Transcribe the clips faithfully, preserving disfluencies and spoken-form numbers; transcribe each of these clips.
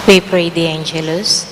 We pray the Angelus.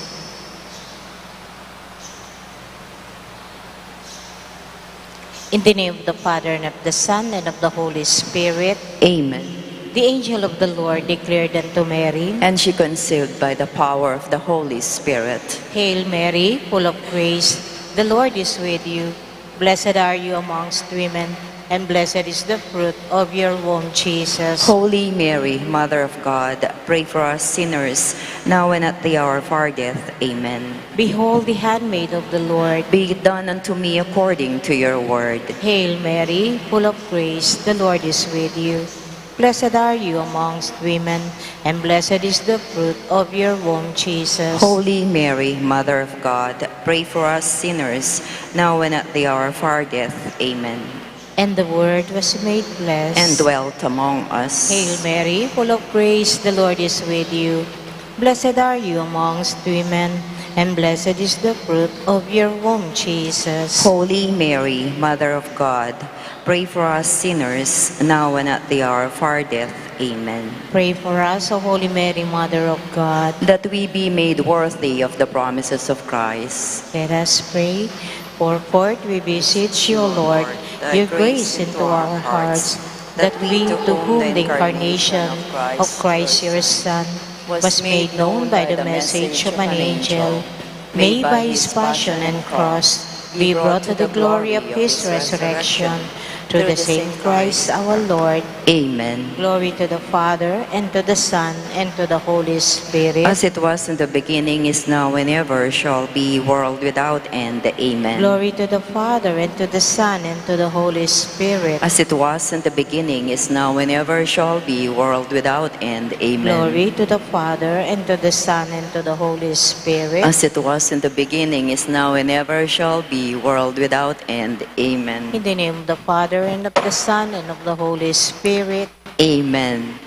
In the name of the Father, and of the Son, and of the Holy Spirit. Amen. The angel of the Lord declared unto Mary. And she conceived by the power of the Holy Spirit. Hail Mary, full of grace, the Lord is with you. Blessed are you amongst women, and blessed is the fruit of your womb, Jesus. Holy Mary, Mother of God, pray for us sinners, now and at the hour of our death. Amen. Behold the handmaid of the Lord. Be it done unto me according to your word. Hail Mary, full of grace, the Lord is with you. Blessed are you amongst women, and blessed is the fruit of your womb, Jesus. Holy Mary, Mother of God, pray for us sinners, now and at the hour of our death. Amen. And the Word was made flesh. And dwelt among us. Hail Mary, full of grace, the Lord is with you. Blessed are you amongst women, and blessed is the fruit of your womb, Jesus. Holy Mary, Mother of God, pray for us sinners, now and at the hour of our death. Amen. Pray for us, O Holy Mary, Mother of God. That we be made worthy of the promises of Christ. Let us pray. Pour forth, we beseech you, O Lord, your grace into our hearts, that we, to whom the incarnation of Christ, your Son, was made known by the message of an angel, may by his passion and cross be brought to the glory of his resurrection. Through the same Christ our Lord. Amen. Glory to the Father, and to the Son, and to the Holy Spirit. As it was in the beginning, is now, and ever shall be, world without end. Amen. Glory to the Father, and to the Son, and to the Holy Spirit. As it was in the beginning, is now, and ever shall be, world without end. Amen. Glory to the Father, and to the Son, and to the Holy Spirit. As it was in the beginning, is now, and ever shall be, world without end. Amen. In the name of the Father, and of the Son, and of the Holy Spirit. Amen.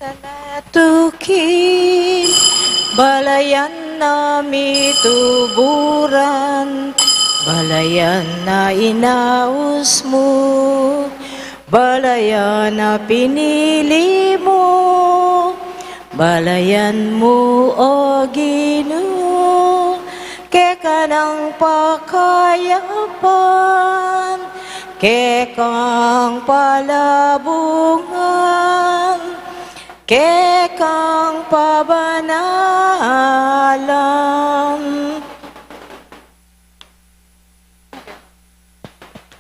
Tanatuki, balayan na mituburan, balayan na inaus mu, balayan na pinili mu, balayan mu, O Ginu, keka nang pakayapan, keka nang palabungan, keka nang pabanalan.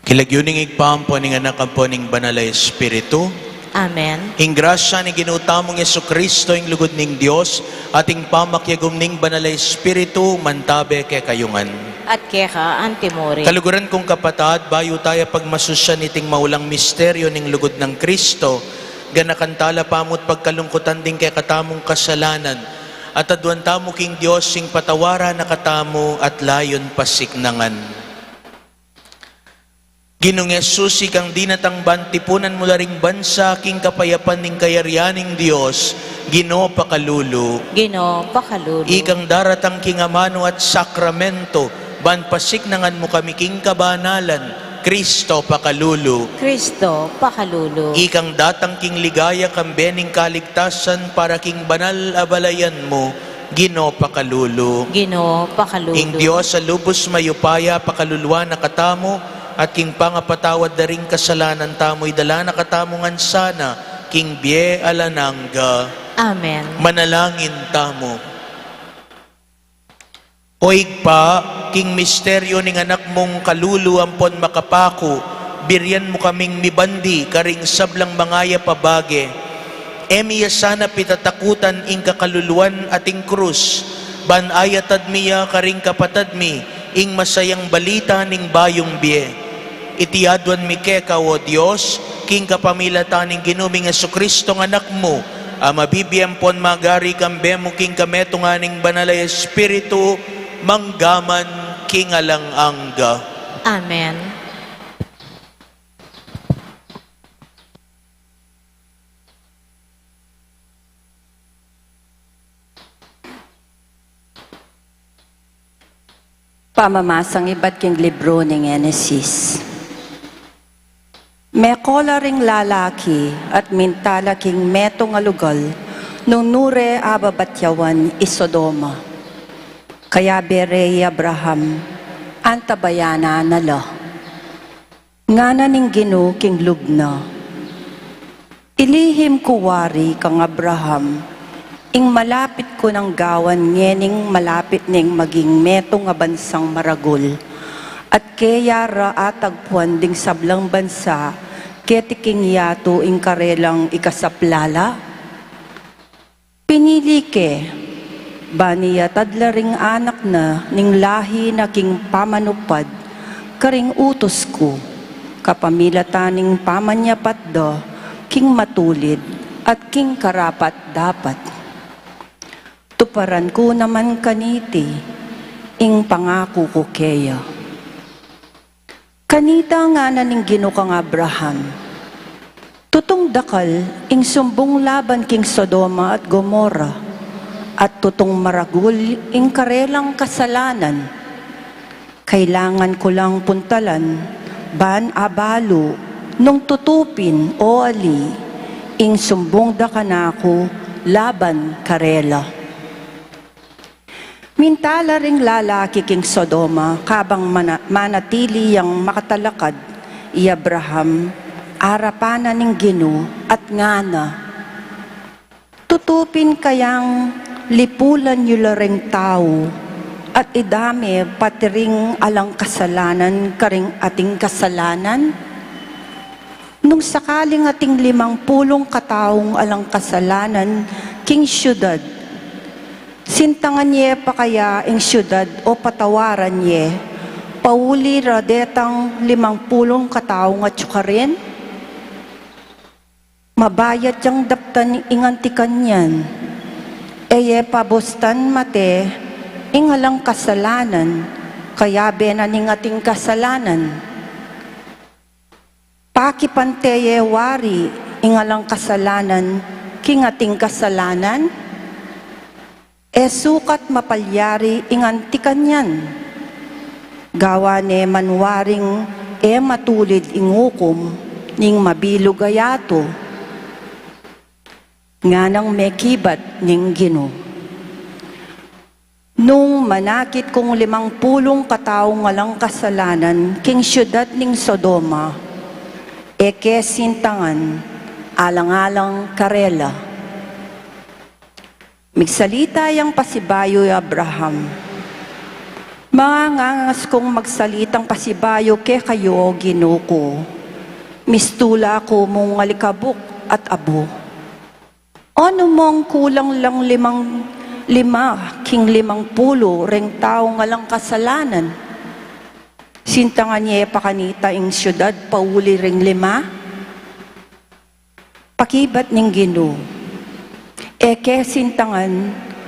King lagyu ning Ibpa, ampo ning Anak, ampo ning Banal a Espiritu. Amen. Ing grasya ning Ginu tamung Jesucristo, ing lugud ning Dios, at ing pamakiagum ning Banal a Espiritu, mantabe kekayu ngan. At keka antimurin. Kaluguran kung kapatad, bayu taya pagmasusyan iting maulang misteryo ning lugud nang Kristo, ganakan tala pamu't pagkalungkutan ding kekatamung kasalanan, at aduan tamu king Dios ing patawaran na katamu at layun pasiknangan. Ginung Jesus, ikang dinatang ban tipunan mu la ring bansa king kapayapan ning kayarian ning Dios, Ginu pakalulu. Ginu pakalulu. Ikang daratang king amanu at sakramento, ban pasiknangan mu kami king kabanalan, Kristo pakalulu. Kristo pakalulu. Ikang datang king ligaya kambe ning kaligtasan para king banal a balayan mu, Ginu pakalulu. Ginu pakalulu. Ing Dios a lubus mayupaya pakaluluan na katamu, at king pangapatawad da ring kasalanan tamu, idala na katamu ngan sana king bie alang angga. Amen. Manalangin tamu. O Ibpa, king misteryo ning Anak mung kalulu ampon makapaku, birian mu kaming mibandi karing sablang mangayap a bage. E mi ya sana pitatakutan ing kakaluluan at ing krus, ban ayatad mi ya karing kapatad mi ing masayang balita ning bayung bie. Iti aduan mi keka, O Dios, king kapamilatan ning Ginu ming Jesucristo, Anak mu, a mabibie ampon magari kambe mu king kametungan ning Banal a Espiritu, mangga man king alang angga. Amen. Pamamasang ibat king libru ning Genesis. Meko la ring lalaki at minta la king metung a lugal nung nu re ababatyawan i Sodoma. Kayabe re i Abraham, antabayanan na la. Ngana ning Ginu king lub na, Ilihim ku wari kang Abraham, ing malapit ku nang gawan ngening malapit neng maging metung a bansang maragul, at keya ra atagpuan ding sablang bansa keti king yatu ing karelang ikasaplala? Pinili ke, ban iyatad la ring anak na ning lahi na king pamanupad karing utus ku, kapamilatan ning pamanyapat da king matulid at king karapat-dapat. Tuparan ku naman kaniti ing pangaku ku keya. Kanita ngana ning Ginu kang Abraham, tutung dakal ing sumbung laban king Sodoma at Gomorra, at tutung maragul ing karelang kasalanan. Kailangan ku lang puntalan ban abalu nung tutupin o ali ing sumbung da kanaku laban karela. Minta la ring lalaki king Sodoma, kabang mana-, manatili yang makatalakad i Abraham arapan na ning Ginu at ngana, Tutupin kayang lipulan yu la ring tau at idame pati ring alang kasalanan karing ating kasalanan? Nung sakaling ating limang pulung kataung alang kasalanan king siudad, sintangan ye pa kaya ing siudad o patawaran ye, pauli ra detang limang pulung kataung atyu karin? Mabayat yang daptan ing anti kanyan. E ye pabustan mate ing alang kasalanan, kayabe na ning ating kasalanan. Pakipante ye wari ing alang kasalanan king ating kasalanan, e sukat mapalyari ing anti kanyan. Gawa ne man waring e matulid ing ukum ning mabilug a yatu, nganang mekibat ning Ginu. Nung manakit kung limang pulung kataung alang kasalanan king siudad ning Sodoma, e ke sintangan alang-alang karela. Migsalita yang pasibayu i Abraham, "Mangangas kung magsalitang pasibayu kekayu, O Ginu ku, mistula ku mung alikabuk at abu. Onu mong kulang lang limang, lima king limang pulu reng taung alang kasalanan? Sintangan ye pa kanita ing siudad pauli ring lima?" Pakibat ning Ginu, "E ke sintangan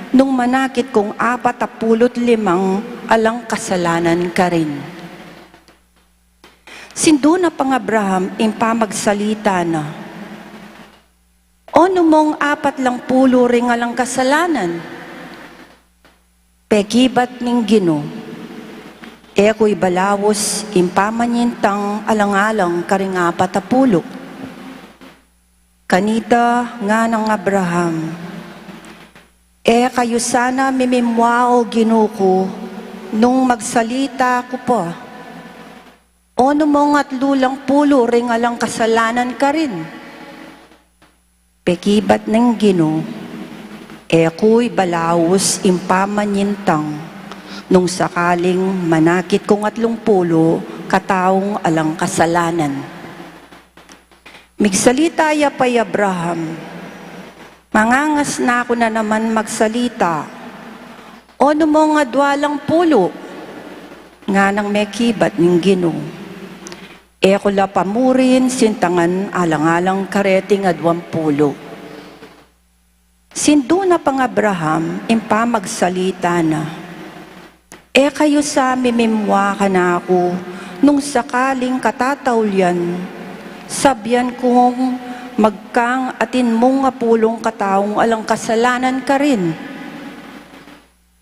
nung manakit kung apat a pulu't limang alang kasalanan karin." Sindu na pang Abraham ing pamagsalita na, "Onu mong apat lang pulu ring alang kasalanan?" Pekibat ning Ginu, "E ku ibalaus ing pamanyintang alang-alang karing apat a pulu." Kanita nganang Abraham, "E kayu sana mimimua, O Ginu ku, nung magsalita ku pa. Onu mong atlu lang pulu ring alang kasalanan karin?" Pekibat ning Ginu, "E ku ibalaus ing pamanyintang nung sakaling manakit kung atlung pulu kataung alang kasalanan." Migsalita ya pa i Abraham, "Mangangas na ku na naman magsalita. Onu mong adua lang pulu?" Nganang mekibat ning Ginu, "E ku la pamurin sintangan alang-alang kareting aduang pulu." Sindu na pang Abraham ing pamagsalita na, "E kayu sa mimimua kanaku nung sakaling katataulyan, sabian kung magkang atin mung apulung kataung alang kasalanan karin?"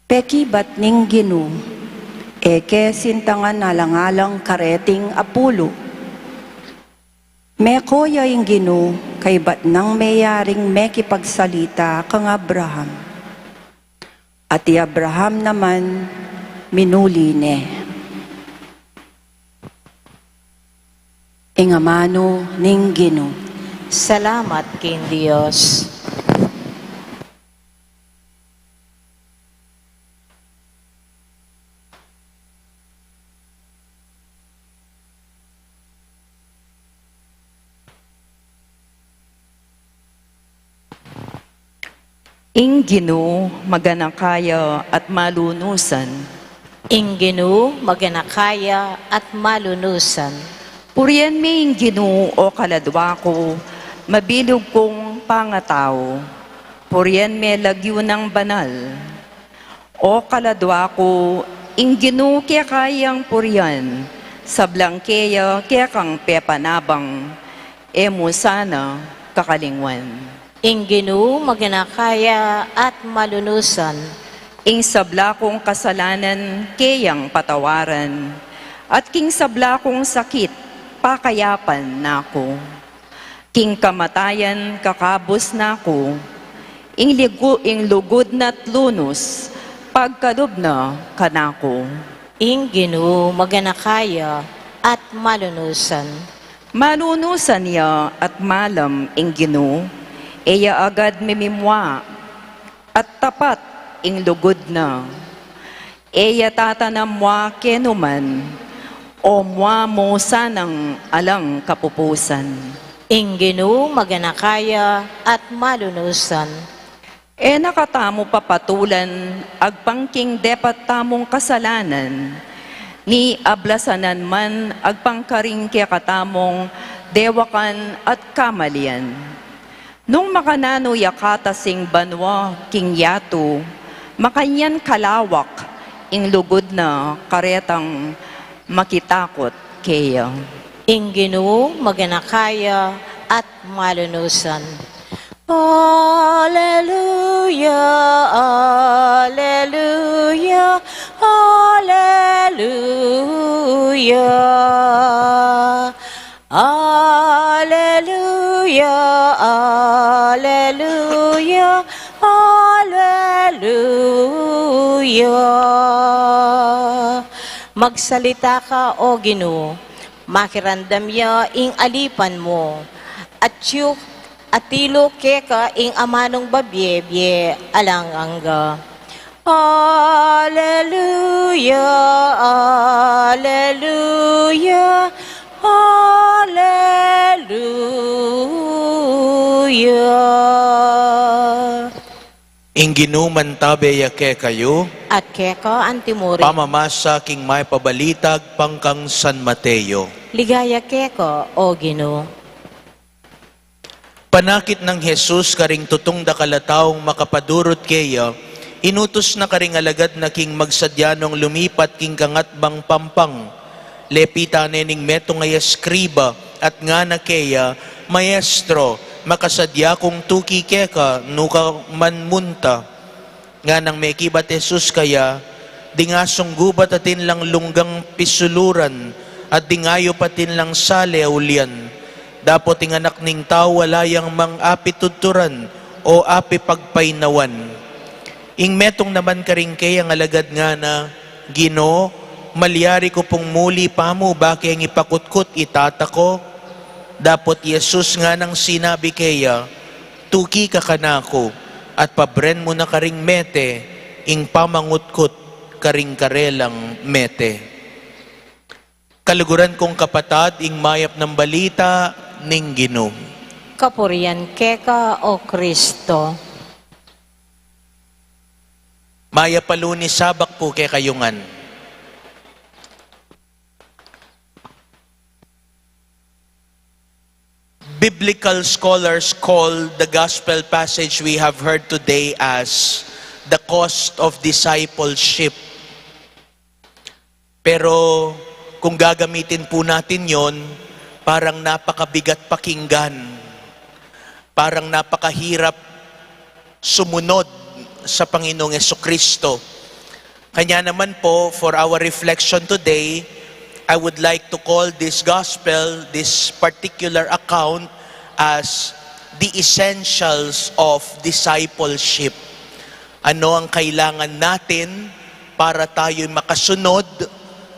Pekibat ning Ginu, "E ke sintangan alang-alang kareting apulu." Meko ya ing Ginu kaybat nang meyaring mekipagsalita kang Abraham. At i Abraham naman minuli ne. Ing amanu ning Ginu. Salamat king Dios. Ing Ginu maganaka ya at malunusan. Ing Ginu maganaka ya at malunusan. Purian me ing Ginu, o kaladua ku, mabilug kung pangatau. Purian me lagyu nang banal. O kaladua ku, ing Ginu keka yang purian, sablang keya kekang pepanabang, e mu sana kakalingwan. Ing Ginu maganaka ya at malunusan. Ing sabla kung kasalanan keyang patawaran, at king sabla kung sakit pakayapan na ku. King kamatayan kakabus na ku, ing ligu-, ing lugud na't lunus pagkalub na kanaku. Ing Ginu maganaka ya at malunusan. Malunusan ya at malam ing Ginu, e ya agad mimimua, at tapat ing lugud na. E ya tatanam mua kenu man, o mua mu sanang alang kapupusan. Ing Ginu maganaka ya at malunusan. E na katamu papatulan agpang king depat tamung kasalanan, ni ablasanan man agpang karing kekatamung dewakan at kamalian. Nung makananu ya katas ing banua king yatu, makanyan kalawak ing lugud na karetang makitakut keya. Ing Ginu maganaka ya at malunusan. Aleluya, aleluya, aleluya. Aleluya, aleluya, aleluya. Magsalita ka, O Ginu, makiramdam ya ing alipan mu, at yu atilu keka ing amanung babie-bie alang angga. Aleluya, aleluya, aleluya. Ing Ginu mantabe ya kekayu. At keka antimurin. Pamamasa king mayap a balita agpang kang San Mateo. Ligaya keka, O Ginu. Panakit nang Jesus karing tutung dakal a taung makapadurut keya, inutus na karing alagad na king magsadya nong lumipat king kangatbang pampang. Lepitan ne ning metung a eskriba at ngana keya, "Maestro, makasadya kung tuki keka nukaman munta." Nganang mekibat Jesus kaya, "Ding asung gubat atin lang lunggang pisuluran, at ding ayup atin lang sali a ulian. Dapot ing Anak ning Tau ala yang mang api tudturan o api pagpainawan." Ing metung naman karing keyang alagad ngana, "Ginu, malyari ku pung muli pamu bakeng ipakutkut i tata ku?" Dapot i Jesus nganang sinabi keya, "Tuki ka kanaku, at pabren mu na karing mete ing pamangutkut karing karelang mete." Kaluguran kung kapatad, ing mayap nang balita ning Ginu. Kapurian keka, O Kristo. Mayap a Lunes sabak pu kekayu ngan. Biblical scholars call the gospel passage we have heard today as the cost of discipleship. Pero kung gagamitin po natin yon, parang napakabigat pakinggan. Parang napakahirap sumunod sa Panginoong Jesucristo. Kanya naman po, for our reflection today, I would like to call this gospel, this particular account, as the essentials of discipleship. Ano ang kailangan natin para tayo'y makasunod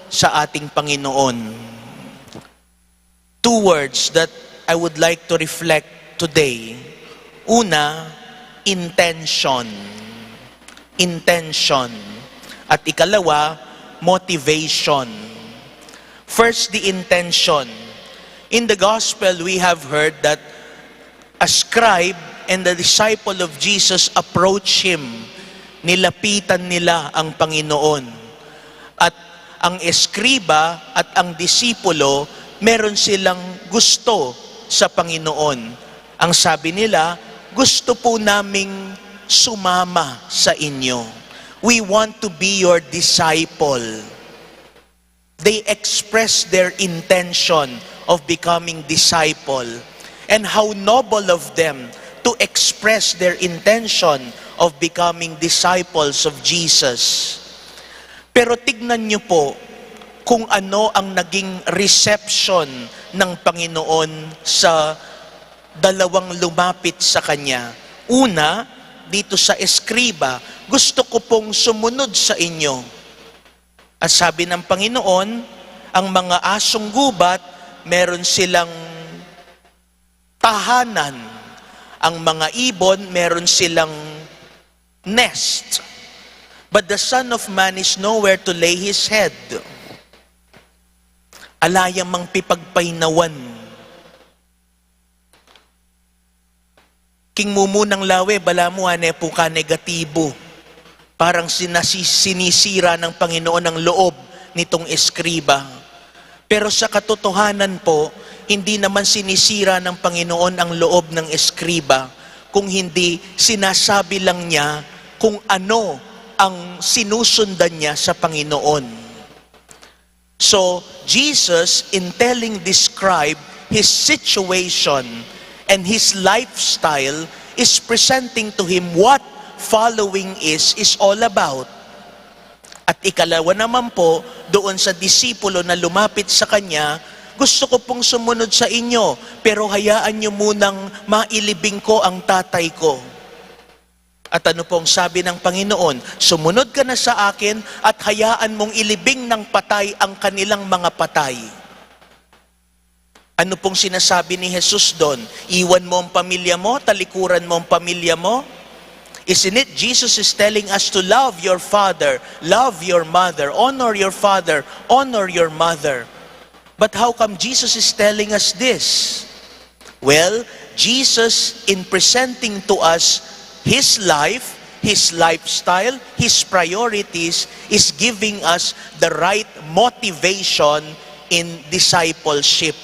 sa ating Panginoon? Two words that I would like to reflect today. Una, intention. Intention. At ikalawa, motivation. First, the intention. In the gospel, we have heard that a scribe and the disciple of Jesus approach him. Nilapitan nila ang Panginoon. At ang eskriba at ang disipulo, meron silang gusto sa Panginoon. Ang sabi nila, "Gusto po naming sumama sa inyo. We want to be your disciple." They express their intention of becoming disciple. And how noble of them to express their intention of becoming disciples of Jesus. Pero tignan niyo po kung ano ang naging reception ng Panginoon sa dalawang lumapit sa Kanya. Una, dito sa eskriba, "Gusto ko pong sumunod sa inyo." At sabi ng Panginoon, ang mga asong gubat, meron silang tahanan. Ang mga ibon, meron silang nest. But the Son of Man is nowhere to lay his head. Ala ya mang pipagpainawan. King mumunang lawe, balamu ane pu ka negatibo. Parang sinasi-, sinisira ng Panginoon ang loob nitong eskriba. Pero sa katotohanan po, hindi naman sinisira ng Panginoon ang loob ng eskriba, kung hindi sinasabi lang niya kung ano ang sinusundan niya sa Panginoon. So, Jesus, in telling this scribe his situation and his lifestyle, is presenting to him what following is, is all about. At ikalawa naman po, doon sa disipulo na lumapit sa kanya, "Gusto ko pong sumunod sa inyo, pero hayaan niyo munang mailibing ko ang tatay ko." At ano pong sabi ng Panginoon? "Sumunod ka na sa akin at hayaan mong ilibing ng patay ang kanilang mga patay." Ano pong sinasabi ni Jesus doon? "Iwan mo ang pamilya mo, talikuran mo ang pamilya mo"? Isn't it Jesus is telling us to love your father, love your mother, honor your father, honor your mother? But how come Jesus is telling us this? Well, Jesus, in presenting to us his life, his lifestyle, his priorities, is giving us the right motivation in discipleship.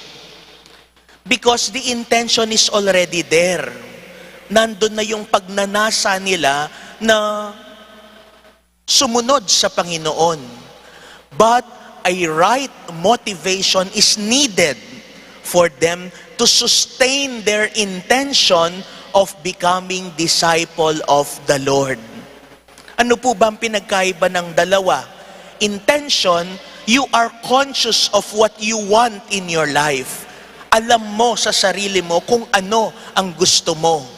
Because the intention is already there. Nandun na yung pagnanasa nila na sumunod sa Panginoon. But a right motivation is needed for them to sustain their intention of becoming disciple of the Lord. Ano po ba ang pinagkaiba ng dalawa? Intention, you are conscious of what you want in your life. Alam mo sa sarili mo kung ano ang gusto mo.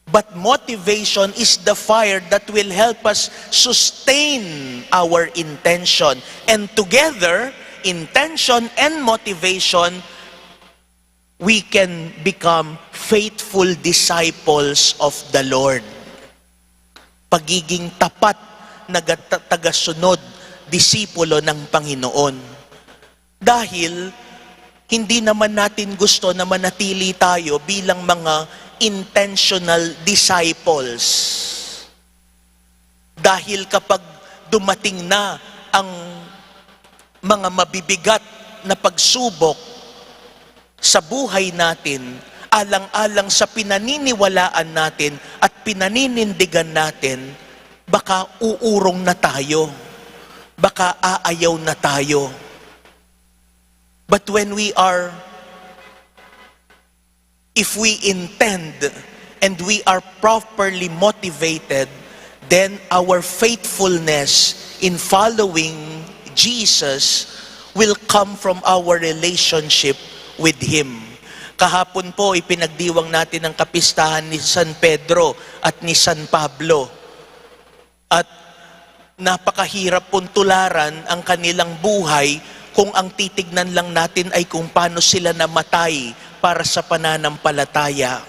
But motivation is the fire that will help us sustain our intention. And together, intention and motivation, we can become faithful disciples of the Lord. Pagiging tapat na gata-, tagasunod, disipulo ng Panginoon. Dahil hindi naman natin gusto na manatili tayo bilang mga intentional disciples. Dahil kapag dumating na ang mga mabibigat na pagsubok sa buhay natin, alang-alang sa pinaniniwalaan natin at pinaninindigan natin, baka uurong na tayo, baka aayaw na tayo. But when we are, if we intend and we are properly motivated, then our faithfulness in following Jesus will come from our relationship with Him. Kahapon po, ipinagdiwang natin ang kapistahan ni San Pedro at ni San Pablo. At napakahirap pong tularan ang kanilang buhay kung ang titignan lang natin ay kung paano sila namatay para sa pananampalataya.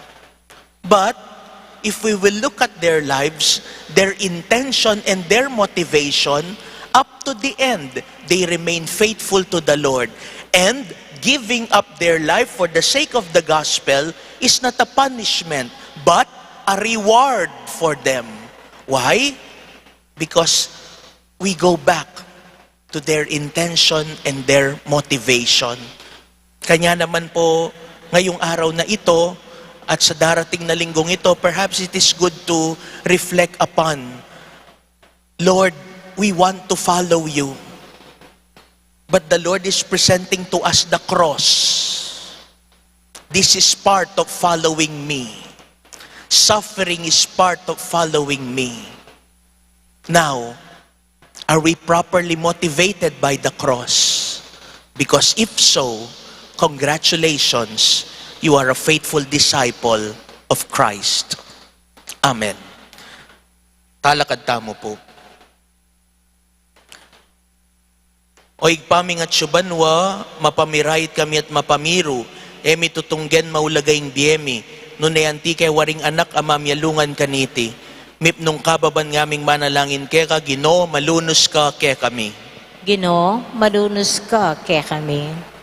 But if we will look at their lives, their intention and their motivation, up to the end, they remain faithful to the Lord. And giving up their life for the sake of the gospel is not a punishment, but a reward for them. Why? Because we go back to their intention and their motivation. Kanya naman po, ngayong araw na ito at sa darating na linggong ito, perhaps it is good to reflect upon, "Lord, we want to follow you." But the Lord is presenting to us the cross. This is part of following me. Suffering is part of following me. Now, are we properly motivated by the cross? Because if so, congratulations, you are a faithful disciple of Christ. Amen. Talakad tamu po. O Ibpa ming atsu banua, mapamirait kami at mapamiru, e mi tutunggen maulaga ing bie mi, nune anti ke waring anak a mamialungan kaniti. Mipnung kababan ngaming manalangin keka, Ginu, malunus ka kekami. Ginu, malunus ka kekami.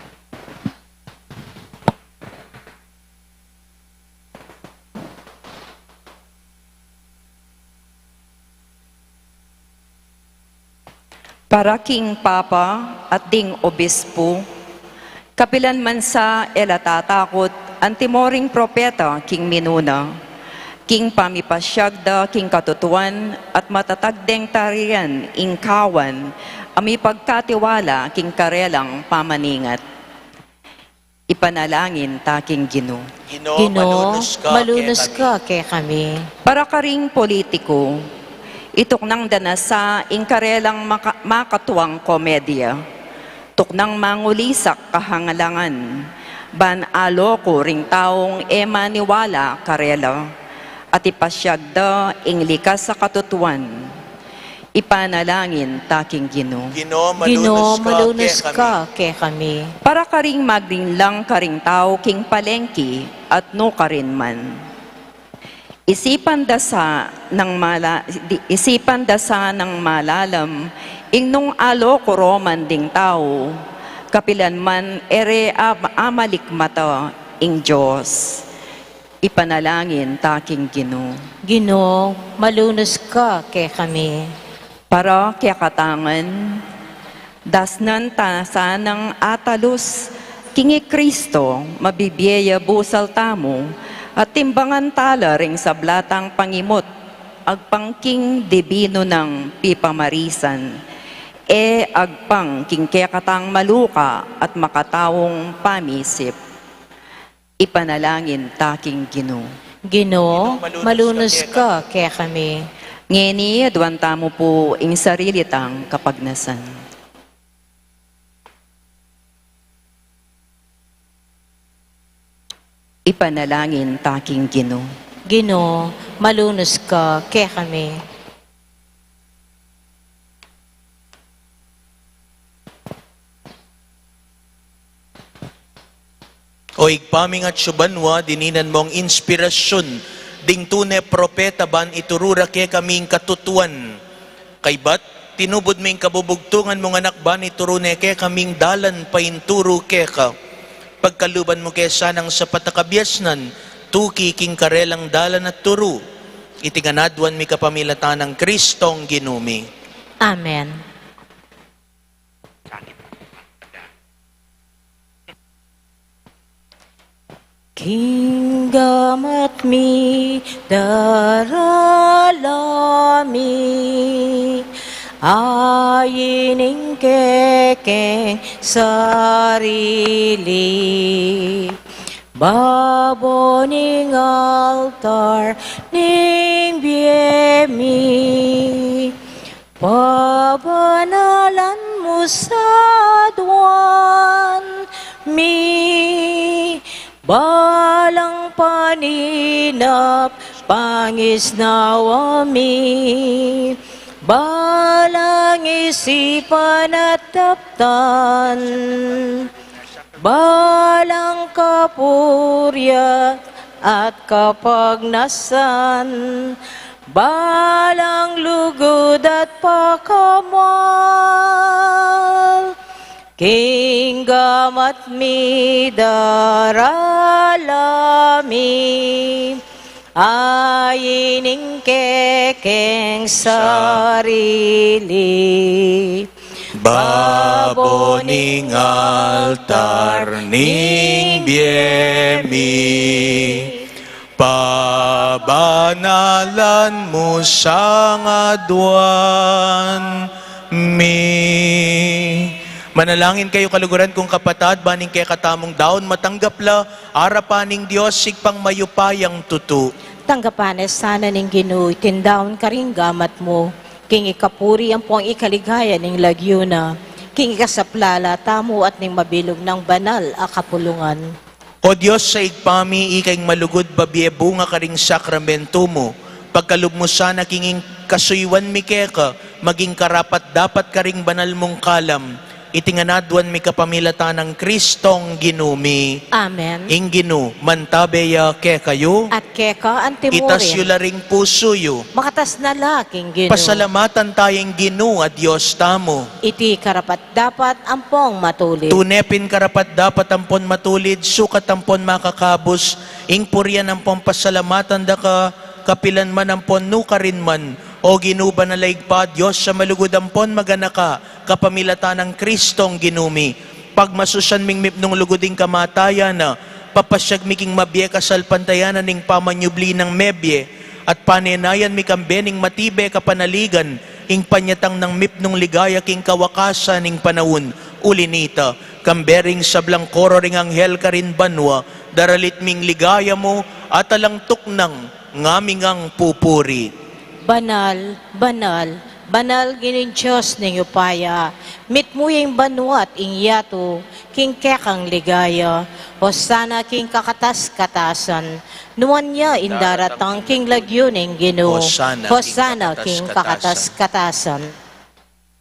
Para king Papa at ding Obispo, kapilan man sa e la tatakut antimo ring propeta king minuna, king pamipasiag da king katutuan at matatag deng tarian ing kawan a mipagkatiwala king karelang pamaningat. Ipanalangin ta king Ginu. Ginu, malunus ka kekami. Para karing politiku, ituknang da na sa ing karelang maka-, makatuang komedya. Tuknang mangulisak kahangalangan, ban aloku ring taung e maniwala karela, at ipasyag da ing likas a katutuan. Ipanalangin ta king Ginu. Ginu, malunus ka kekami. Para karing maglinlang karing tau king palengki at nukarin man. Isipan da sa nang mala-, di-, isipan da sa nang malalam ing nung aloku roman ding tau, kapilan man e re am-, amalikmata ing Dios. Ipanalangin ta king Ginu. Ginu, malunus ka kekami. Para kekatangan, dasnan ta sanang atalus king i Kristo, mabibie ya busal tamu, at timbangan tala ring sabla tang pangimut, agpang king dibinu nang pipamarisan, e agpang king kekatang maluka at makataung pamisip. Ipanalangin ta king Ginu. Ginu, malunus ka kekami. Ngeni, aduan tamu pu ing sarili tang kapagnasan. Ipanalangin ta king Ginu. Ginu, malunus ka kekami. O Ibpa ming atsu banua, dininan mung inspirasyun ding tune propeta ban ituru ra kekami ing katutuan. Kaybat, tinubud me ing kabubugtungan mung Anak ban ituru ne kekaming dalan painturu keka. Pagkaluban mu ke sanang sapat a kabiasnan, tuki king karelang dalan at turu. Iti ngan aduan mi kapamilatan nang Kristong Ginu mi. Amen. King gamat mi, darala mi, ain ing kekeng sarili. Babo ning altar ning bie mi, pabanalan mu sa aduan mi, balang paninap pangisnawa mi, balang isipan at daptan, balang kapurian at kapagnasan, balang lugud at pakamal. King gamat mi, darala mi, ain ing kekeng sarili. Babo ning altar ning bie mi, pabanalan mu sa aduan mi. Manalangin kayu, kaluguran kung kapatad, ban ing kekatamung daun matanggap la arapan ning Dios, Ibpang mayupayang tutu. Tanggapan na sana ning Ginu iting daun karing gamat mu, king ikapuri ampong ikaligaya ning lagyu na, king ikasaplala tamu at ning mabilug nang banal a kapulungan. O Dios a Ibpa mi, ika ing malugud, babie bunga karing sakramentu mu, pagkalub mu sana king ing kasuyuan mi keka, maging karapat-dapat karing banal mung kalam, iti ngan aduan mi kapamilatan nang Kristong Ginu mi. Amen. Ing Ginu mantabe ya kekayu. At keka antimurin. Itas yu la ring pusu yu. Makatas na la king Ginu. Pasalamatan taya ing Ginu a Dios tamu. Iti karapat-dapat ampong matulid. Tune pin karapat-dapat ampon matulid, sukat ampon makakabus, ing purian ampon pasalamatan da ka, kapilan man ampon nukarin man, O Ginu, banal a Ibpa, Dios a malugud ampon maganaka, kapamilatan nang Kristong Ginu mi. Pagmasusian ming mipnung lugud ing kamatayan na, papasyag mi king mabie kasalpantayanan ning pamanyubli nang mebie, at panenayan mi kambe ning matibe kapanaligan, ing panyatang nang mipnung ligaya king kawakasan ning panaun. Uli nita, kambe ring sablang koro ring anghel karin banua, Daralit ming ligaya mu, at alang tuknang ngaming pupuri. Banal, banal, banal Ginung Dios ning upaya, mitmu ya ing banua't ing yatu king kekang ligaya. Hosana king kakatas-katasan. Nuan ya ing daratang king lagyu ning Ginu. Hosana king kakatas-katasan.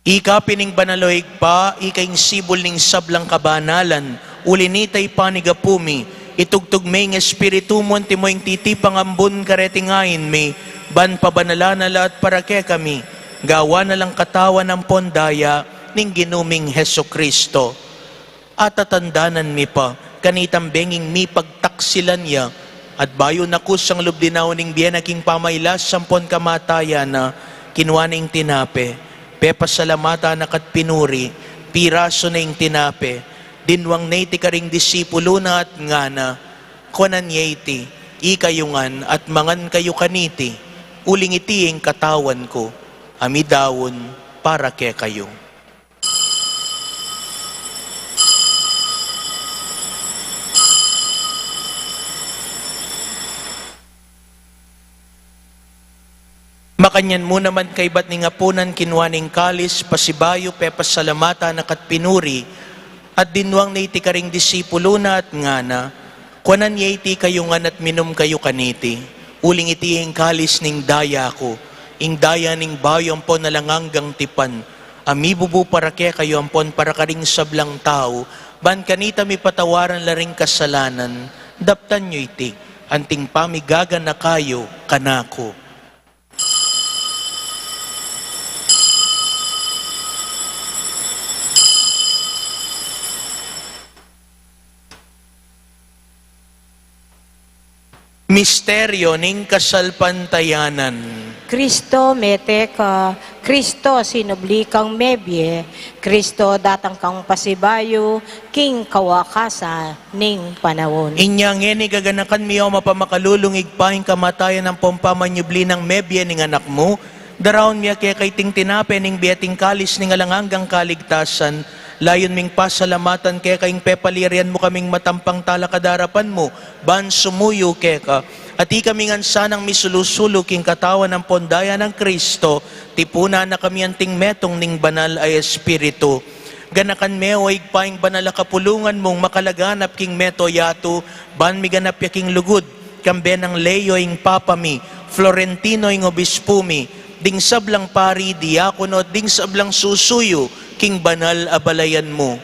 Ika pin ing banal, o Ibpa, ika ing sibul ning sablang kabanalan, uli na nita ipanyawad mi, itubud me ing Espiritu mu antimo ing titipang ambun kareting ain mi, ban pabanalan na la at para kekami, gawan na lang katawan ampon daya ning Ginu ming Jesucristo. Atatandanan mi pa, kanitang benging mipagtaksilan ya, at bayu na kusang lub dinaun ing bie na king pamailas ampon kamatayan na, kinua ne ing tinape, pepasalamatan na ka't pinuri, pirasu ne ing tinape, dinwang ne iti karing disipulu na at ngana, kuanan ye iti, ikayu ngan at mangan kayu kaniti, uling iti ing katawan ku, a midaun para kekayu. Makanyan mu naman kaybat ning apunan, kinua ne ing kalis, pasibayu, pepasalamatan na ka't pinuri, at dinwang ne iti karing disipulu na at ngana, kuanan ye iti kayu ngan at minum kayu kaniti, uling iti ing kalis ning daya ku, ing daya ning bayu ampon alang anggang tipan, a mibubu para kekayu ampon para karing sablang tau, ban kanita mipatawaran la ring kasalanan. Daptan yu iti, anting pamigaganaka yu kanaku. Misteryo ning kasalpantayanan. Kristo, mete ka, Kristo, sinubli kang mebie, Kristo, datang kang pasibayu king kawakasan ning panaun. Inya ngeni gaganakan mi, o mapamakalulung Ibpa, ing kamatayan ampon pamanyubli nang mebie ning Anak mu, daraun mi keka iting tinape ning bie at ing kalis ning alang anggang kaligtasan, layun ming pasalamatan keka ing pepalyarian mu kaming matampang talakad arapan mu, ban sumuyu keka. At ikami ngan sanang misulu-sulu king katawan ampon daya nang Kristo, tipunan na kami anting metung ning Banal a Espiritu. Ganakan me, o Ibpa, ing banal a kapulungan mung makalaganap king meto yatu, ban miganap ya king lugud, kambe nang Leo ing Papa mi, Florentino ing Obispu mi, ding sablang pari, diakono, at ding sablang susuyu king banal a balayan mu.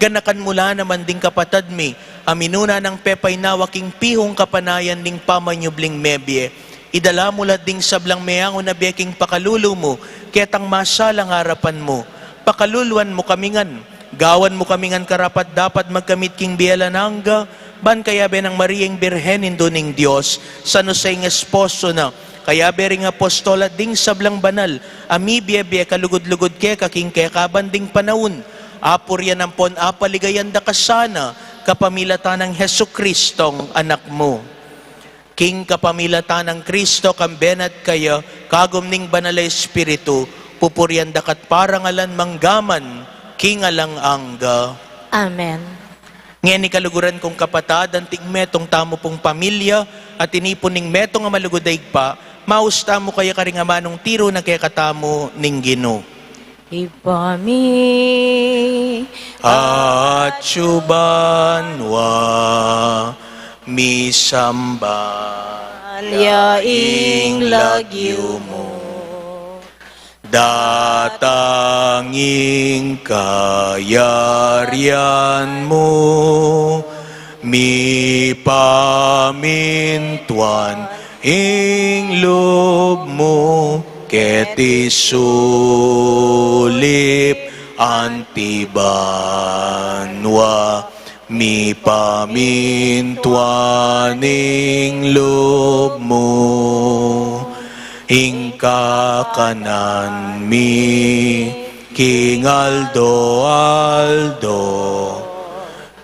Ganakan mu la naman ding kapatad mi a minuna nang pepainawa king pihung kapanayan ning pamanyubling mebie. Idala mu la ding sablang meangu na bie king pakalulu mu, ketang masalang arapan mu. Pakaluluan mu kami ngan, gawan mu kami ngan karapat-dapat magkamit king bie alang angga, ban kayabe nang Maria ing Birhen, Indu ning Dios, San Jose ing esposo na, kayabe ring apostol at ding sablang banal a mibie-bie kalugud-lugud keka king kekabang ding panaun, apurian ampon apaligayan da ka sana, kapamilatan nang Jesucristong Anak mu. King kapamilatan nang Kristo, kambe na at kaya, kagum ning Banal a Espiritu, pupurian da ka't parangalan manggaman king alang angga. Amen. Ngeni kaluguran kung kapatad, anting metung tamu pung pamilya, at tinipun ning metung a malugud a Ibpa, maus tamu kaya karing amanung tiru na kekatamu ning Ginu. Ibpa mi, atsu banua, misamban ya ing lagyu mu. Datang ing kayarian mu, mipamintuan ing lub mu, keti sulip anti banua, mipamintuan ing lub mu. Ing kakanan mi king aldo-aldo,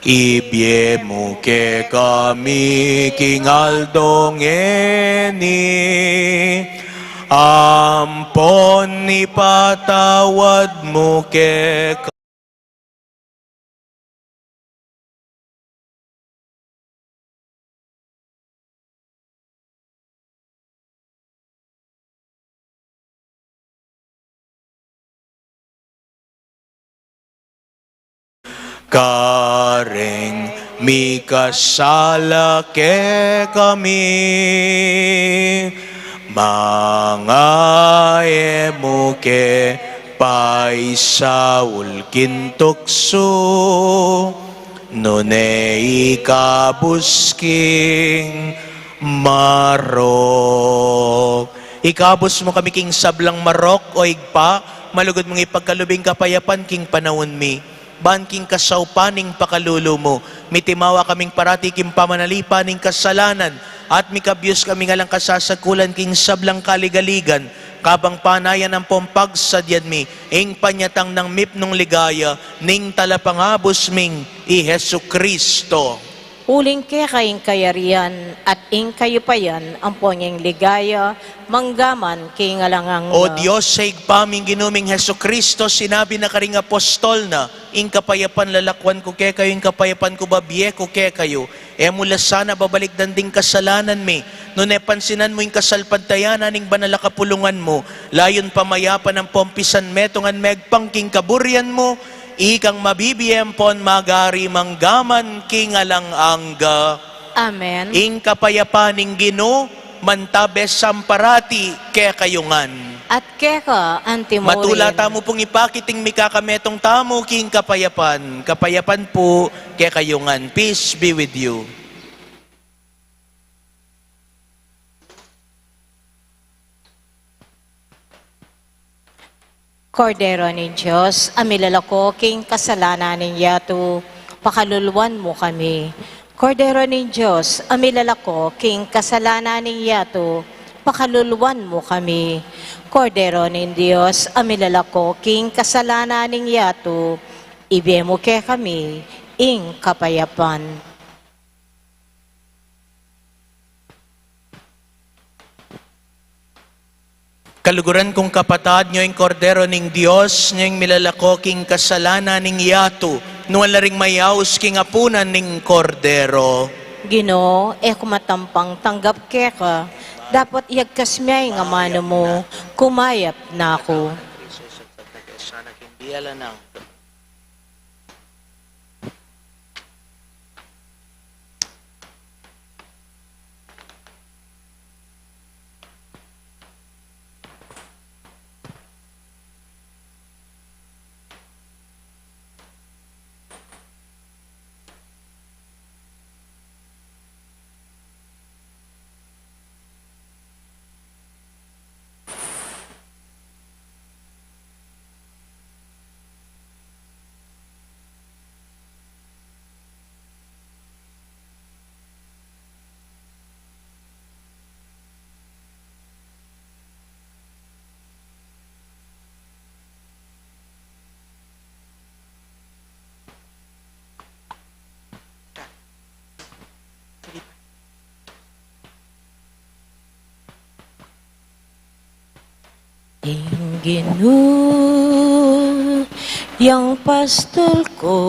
ibie mu kekami king aldo ngeni, ampon ipatawad mu keka Kareng mikasala kekami, manga e mu ke paisaul king tuksu, nune ikabus king marok. Ikabus mu kami king sablang marok, O Ibpa, malugud mung ipagkalub ing kapayapan king panaun mi. Ban king kasaupan ning pakalulu mu, mitimawa kaming parati king pamanalipan ning kasalanan, at mikabyus kaming alang kasasakulan king sablang kaligaligan, kabang panayan ampong pagsadyan mi ing panyatang nang mipnung ligaya ning Talapangabus ming i Jesucristo. Uling keka ing kayarian at ing kayupayan ampong ing ligaya, manggaman king alang angga. O Dios, Ibpa ming Ginu ming Jesucristo, sinabi na karing apostol na, ing kapayapan lalakwan ku kekayu, ing kapayapan ku babie ku kekayu. E mu la sana babalikdan ding kasalanan mi, nune pansinan mu ing kasalpantayanan ning banal a kapulungan mu, layun pamayapan ampong pisanmetungan megpang king kaburian mu, ikang mabibie ampon mag-ari manggaman king alang angga. Amen. Ing kapayapan ning Ginu mantabe samparati kekayu ngan. At keka antimurin. Matula tamu pung ipakit ing mikakametung tamu king kapayapan. Kapayapan pu kekayu ngan. Peace be with you. Kordero ning Dios, a milalako king kasalanan ning yatu, pakaluluan mu kami. Kordero ning Dios, a milalako king kasalanan ning yatu, pakaluluan mu kami. Kordero ning Dios, a milalako king kasalanan ning yatu, ibie mu kekami ing kapayapan. Kaluguran kung kapatad, nyo ing Kordero ning Dios, nyo ing milalako king kasalanan ning yatu, nuan la ring mayaus king apunan ning Kordero. Ginu, e ku matampang tanggap keka, dapot iyagkas me ing amanu mu, kumayap na ku. Ing Ginu, yang pastul ku,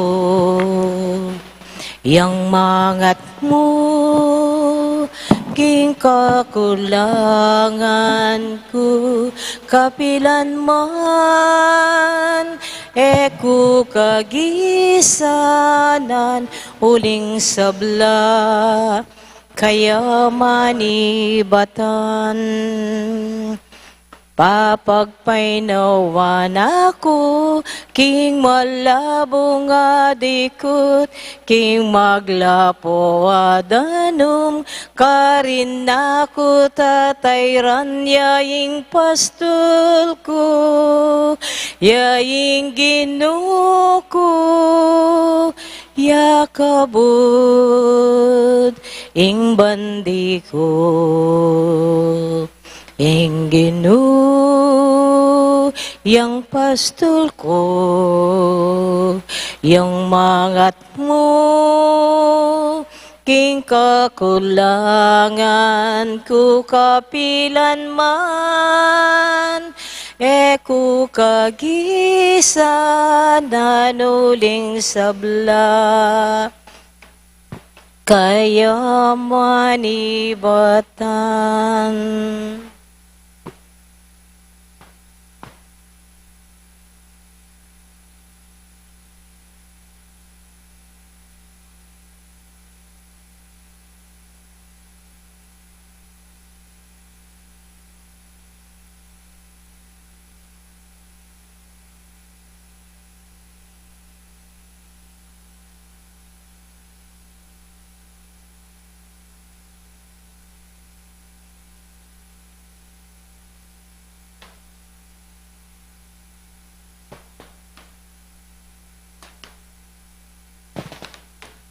yang mangat mu, king kakulangan ku, kapilan man, e ku kagisanan, uling sabla, kaya manibatan. Papagpainawan aku, king malabung a dikut, king maglapu a danum, karin aku tatayran ya ing pastul ku, ya ing Ginu ku, ya kabud ing bandi ku. Ing Ginu, yang pastul ku, yang mangat mu, king kakulangan ku kapilan man, e ku kagisanan uling sabla, kaya manibatan.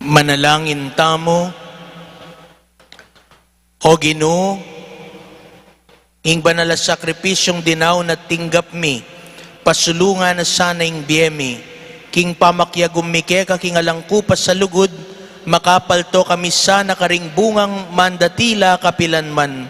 Manalangin tamu. O Ginu, ing banal a sakripisyung dinaun at tinggap mi, pasulungan na sana ing bie mi, king pamakiagum mi keka king alang kupas a lugud, makapalto kami sana karing bungang mandatila kapilanman.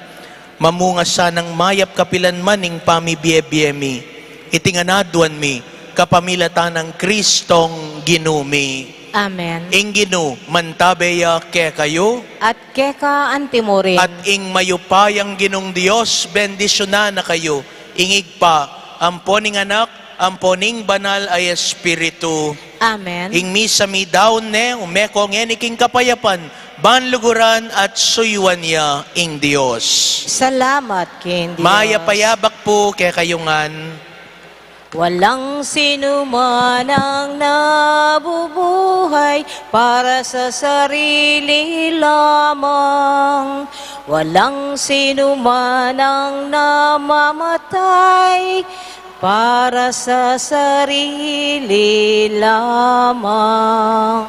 Mamunga sanang mayap kapilanman ing pamibie-bie mi. Iti ngan aduan mi, kapamilatan nang Kristong Ginu mi. Amen. Ing Ginu mantabe ya kekayu. At keka antimurin. At ing mayupayang Ginung Dios bendisyunan na kayu, ing Ibpa, ampo ning Anak, ampo ning Banal a Espiritu. Amen. Ing misa midaun ne, ume ko ngeni king kapayapan, ban luguran at suyuan ya ing Dios. Salamat king Dios. Mayap a yabak pu kekayu ngan. Walang sinuman ang nabubuhay para sa sarili lamang. Walang sinuman ang namamatay para sa sarili lamang.